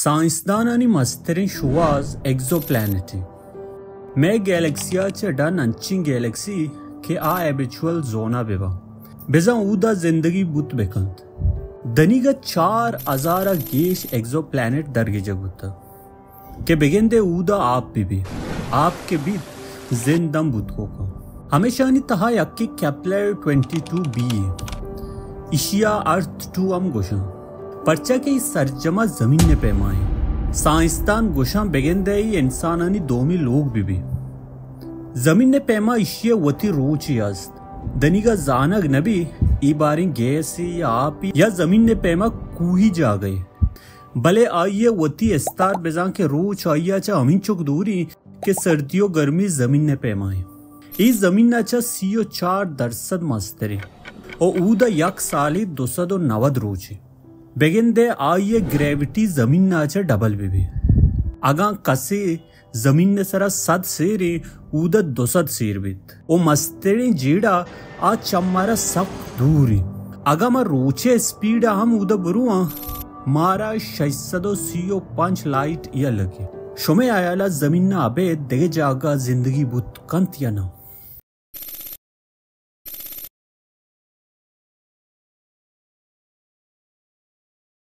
سائنسدانانی مستریں شوہاز ایگزو پلانٹ انت۔ مئے گیلکسی ءَ چہ ڈن انچیں گیلکسی کہ آ ہیبیچول زون ءَ بہ باں، بزاں اودا زندگی بوت بہ کنت۔ دنیگا چار ہزار ءَ گیش ایگزو پلانٹ درگیجگ بوتگ کہ بگندے اودا آپ بہ بیت۔ آپ کہ بیت، زند ہم بوت کت کنت۔ ہمیشانی تہا یکے کیپلر ٹوئنٹی ٹو بی انت۔ ایشی ءَ ارتھ ٹو ہم گوشاں، پرچا کہ اے سرجم ءَ زمین ءِ پیما انت۔ سائنسدان گوشاں بگندے اے انسانانی دومی لوگ بہ بیت۔ زمین ءِ پیما ایشی ءِ وتی روچے است۔ دنیگا زانگ نہ بیت اے باریں گیسے یا آپے یا زمین ءِ پیما کوہی جاگہے، بلے آئی ءِ وتی استار، بزاں کہ روچ آئی ءَ چہ ہمینچک دور انت کہ سردی ءُ گرمی زمین ءِ پیما انت۔ اے زمین ءَ چہ سی ءُ چار درسد مستر انت ءُ اودا یک سالے دو سد ءُ نود روچ انت۔ بگندے آئی ءِ گریویٹی زمین ءَ چہ ڈبل بہ بیت۔ اگاں کسے زمین ءِ سرا سد سیر انت، اودا دو سد سیر بیت۔ ءُ مستریں جیڑہ آ چہ مارا سک دور انت۔ اگاں ما روچ ءِ اسپیڈ ءَ ہم اودا برواں، مارا شش سد ءُ سی ءُ پنچ لائٹ ایئر لگیت۔ شمئے ہیال ءَ زمین ءَ ابید دگہ جاگہ زندگی بوت کنت یا نہ؟